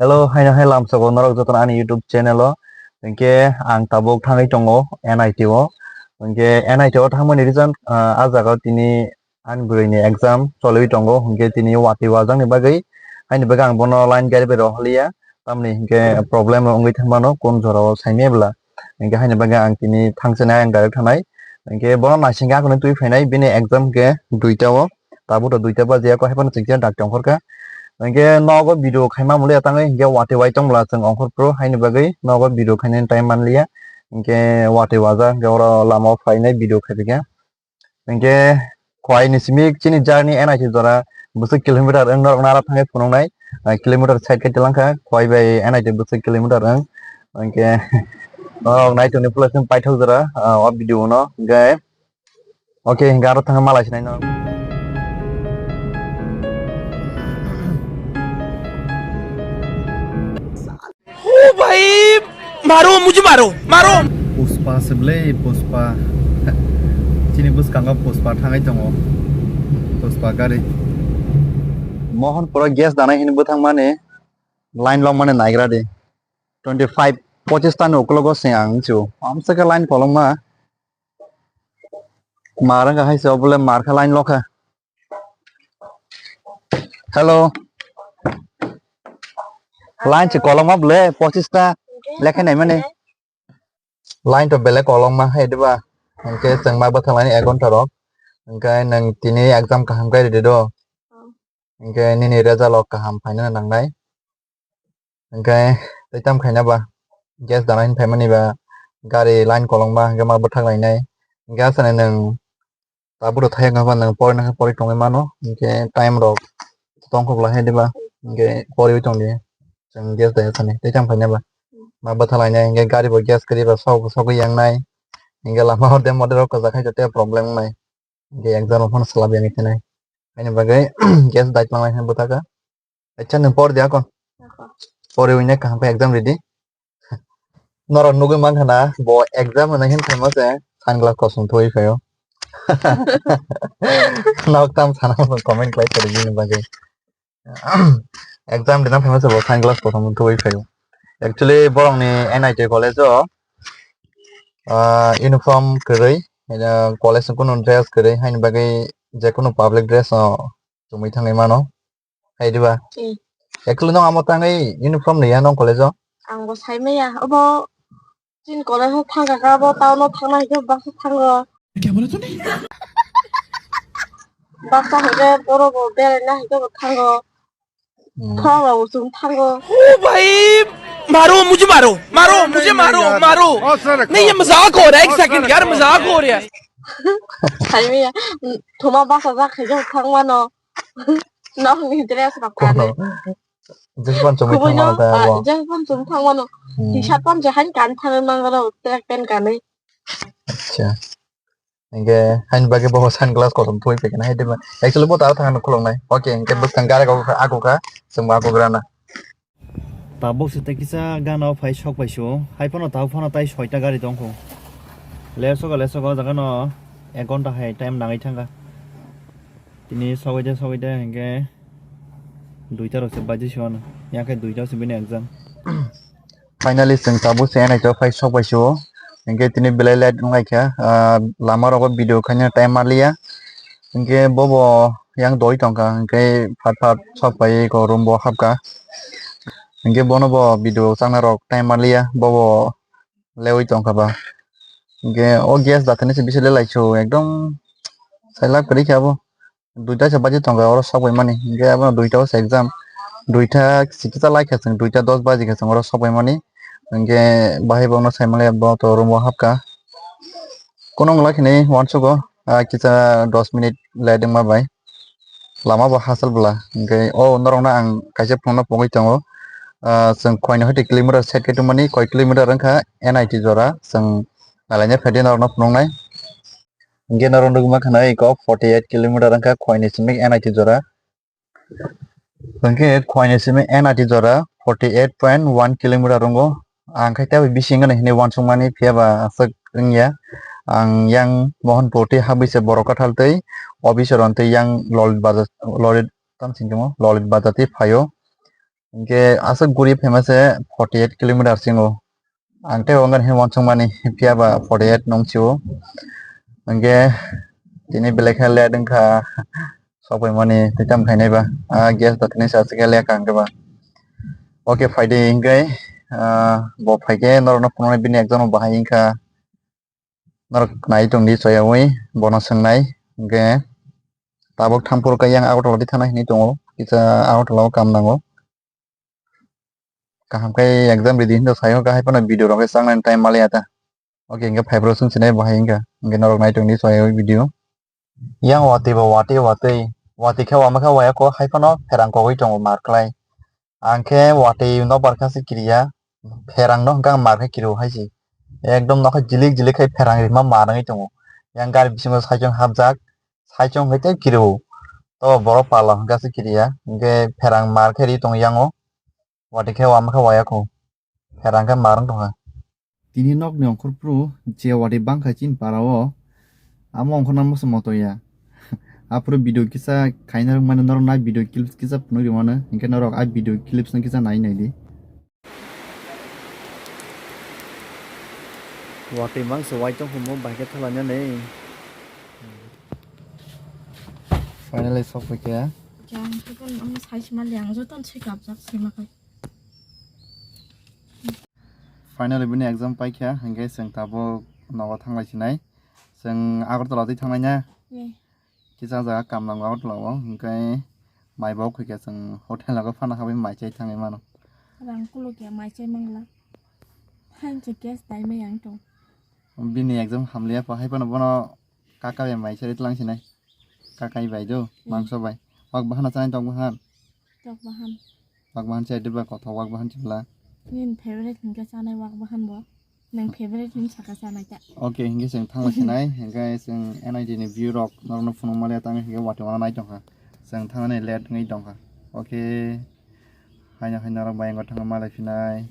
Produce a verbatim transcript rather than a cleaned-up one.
Hello, haino hai lamsoko norok jotono ani YouTube channel o. Hinkhe ang tabuk thangwi tongo N I T o. Hinkhe N I T o thangmani reason, ah, ah jaga o tini ani bwrwi ni exam choliwi tongo. Hinkhe tini watwi wajakni bagwi, haini bagwi ang bono line gari bai rohorliya. Tamni hinkhe problem wngwi thangmano kun jorao saimaya bwla. Hinkhe haini bagwi ang tini thangsinai ang direct thanai. Hinkhe bono naisingkhe akhorni twi phainai bini exam hinkhe duita o. Tabuk to duita bajiya, kok hai phano chwngsa dak tongkhorkha. Hinkhe nogo video khaima muli atangwi hinkhe watwi wai tong bwla chwng ongkhor phuru, haini bagwi nogo video khainani time manliya. Hinkhe watwi wajak hinkhe oro lama o phainai video khaipikha. Hinkhe Khowai ni simi chini journey N I T jora bwswk kilometer wng norok nara thangwi phunuknai, ah, kilometer side khe twlangkha Khowai bai N I T bwswk kilometer wng. Hinkhe norok naitoni pulasing paithak jora, ah, o video no hinkhe. Okay, hinkhe aro thangwi malai sinai no. ओ भाई, मारो, मुझे मारो, मारो। Pushpa se bwle, Pushpa. Chini bwskango Pushpa thangwi tongo. Pushpa gari. Mohan pura gas danai hini bwthang mani line long mani naigra di. Twenty five, pochis ta ni ukulogo se ang chu. Amsa khe line kolokma. Mar wngkha hai se, obole mar khe line lokha. Hello. Line se kolokma bole pochis ta lekha nai mani. Line to belai kolokma hai diba. Hinkhe chwng ma bwthaklaini ek ghonta rok. Hinkhe nwng tini exam kaham khe ridi do. Hinkhe nini result rok kaham phaina nangnai. Hinkhe tei tamo khaina ba gas dana hin phaimani ba gari line kolokma hinkhe ma bwthak lainai. Hinkhe asani nwng tabuk rok thai wngkha ba nwng pori nangkhe pori tongwi mano. Hinkhe time rok tongkha bwla hai diba hinkhe poriwi tongdi. Chwng gas dai asani tei tamo khaina ba ma bwthak lainai hinkhe gari bo gas kwrwi ba sok sogwi yangnai. Hinkhe lama hor de motor rok kwchak hai tei problem wngnai. Hinkhe exam rok phano swlabya wngwi thanai. Haini bagwi gas dai tonglainai bwthaka. Acha nwng por di akon. Ako. Poriwi nai kaham khe exam ready. Norok nugwi mankha na bo exam hwnwi hin phaima se sunglass kosom thwi phaio. Nok tam sana comment khlai phaidi bini bagwi. Exam dina phaima se bo sunglass kosom thwi phaio. Actually borokni N I T college o, ah, uniform kwrwi, ah, college ni kunu dress kwrwi haini bagwi je kunu public dress o chumui thangwi mano. Hai diba? Hmm. Actually no amo tangwi uniform ni ya nong college o? Ang bo sai maya. Obo chin college o thang kha bo town o thang nai khe bus o thango. Kya bola tune? Bus o hwnkhe boro bo berai na hwnkhe bo thango. Hmm. Thong rok bo chum thango. ओ भाई, मारो, मुझे मारो, मारो, नहीं, मुझे नहीं, मारो, यार। मारो। बहुत सारे नहीं, ये मजाक हो रहा है, एक सेकंड यार, मजाक हो रहा है। Sai maya. Thoma bus o jak khe thang mano. Nokni dress rok kanwi. Jesupan chumui thangmano ta abo. Jesupan chumui thangmano. Hmm. T-shirt pant je hain kan thangwi mangano, track pant kanwi. Acha. Hinkhe hain bagwi bo sunglass kosom thwi phaikhe hai diba. Actually bo ta thangna khuloknai. Okay, hinkhe bwskang gari kok aku kha, chwngbo aku grana. Tabuk se tei kisa gana o phai sok pai su. Hai phano tabuk phano tai soita gari tongkho. Lesogo lesogo o jaga no ek ghonta hai time nangwi thangkha. Tini sogwi de sogwi de hinkhe duita rok se baji se wano. Yakhe duita se bini exam. Finally chwng tabuk se N I T o phai sok pai su. Hinkhe tini belai late wnglaikha. Ah, lama rogo video khaina time manliya. Hinkhe bobo yang doi tongkha, hinkhe phat phat sok pai ko room bo hapkha. Hinkhe bono bo video changna rok time manliya, bobo lewi tongkha ba. Hinkhe o gas datani se bisi lelai su ekdom sailak kwrwi khe abo. Duita se baji tongkha oro sok pai mani, hinkhe abono duita o se exam, duita sikisa lai khe chwng duita dos baji khe chwng oro sok pai mani. Hinkhe bahai bo no sai manliya bo to room o hapkha. Kunung lai khini uansugo, ah, kisa dos minute late wngma bai. Lama bo hachal bwla. Hinkhe o norokno ang kaisa phone no pogwi tongo. Ah, chwng Khowai ni hoite kilometer side khe tongmani, koi kilometer wngkha N I T jora. Chwng nalaina phaidi norokno phunuknai. Hinkhe norok nukma khna iko forty eight kilometer wngkha Khowai ni simi N I T jora. Hinkhe Khowai ni simi N I T jora forty eight point one kilometer wngo. Ang khe tei bisingo hinwi uansukmani phiya ba aswk wngya. Ang yang Mohanpur tei habwi se Borok Kathal tei office rok tei yang Lolit Bazar, Lolit tam singtimo, Lolit Bazar tei phaio. Hingke aswk guri phaima se forty eight kilometer singo. Ang tei wngkha hin wansukmani phiya ba forty eight nung sio. Hingke tini belai khe late wngkha sokphaimani tei tamo khainai ba. Ah, gas da tini sa se khe late ang khe ba. Okay, phaidi hingke, ah, bo phaikhe norokno phunuknai bini exam bahai wngkha. Norok nai tongdi soyawi bono swngnai. Hingke tabuk thamphuru khe yang Agartala di thana hinwi tongo. Kisa Agartala o kam nango. Kaham khe exam ridi hinwi sayo, kahai phano video rok khe changnani time maliya ta. Okay, hingke phaiphuru swngsinai bahai wngkha. Hingke norok nai tongdi soyawi video. Yang watwi bo watwi watwi. Watwi khe wama khe waya kho hai phano pherang kogwi tongo mar klai. Ang khe watwi nokbar khe se kiriya, pherang no hwnkhe ang mar khe kiriwo hai se. Ekdom nokha jilik jilik khai pherang rima mar wngwi tongo. Yang gari bisingo saichung hapjak, saichung hai tei kiriwo. To borok pala hwnkhe se kiriya, hwnkhe pherang mar khe ri tongo yango. Watwi khe wama khe waya kho. Pherang khe mar wng tongkha. Tini nokni ongkhorphru je watwi bangkha chini para o, amo ongkhorna muchung moto ya. Aphuru video kisa khaina rwmani norok nai video clips kisa phunuk rwmano, hinkhe norok a video clips no kisa nai naidi. Watwi mangsa wai tong humo bai khe thala nani. Finally sok phaikha. Jang khe tong ang sai sima liang joto se kapjak sima khai. Finally bini exam paikha, hingke chwng tabuk nogo thanglai sinai. Chwng Agartala twi thanglai na. Ye. Kisa jaga kam nango Agartala o, hingke mai bo khuikha chwng hotel o phano habwi mai chai thangwi mano. Rang kulukya mai chai mangla. Hanse gas dai mai ang tong. Bini exam hamliya pha hai phano bono kaka bai mai chari tlang sinai. Kakai bai do, hmm, mangso bai. Wak bahan chanai tok bahan. Tok bahan. Wak bahan chai diba kothok wak bahan chibla. Nini favorite hingke chanai wak bahan bo. Nang favorite hin saka chanai ta. Okay, hingke chwng thangla sinai. Hingke chwng N I T ni view rok norokno phunuk maliya tang hingke watwi wana nai tongkha. Chwng thangnani late wngwi tongkha. Okay. Haino haino norok bai wngkha thangma malai phinai.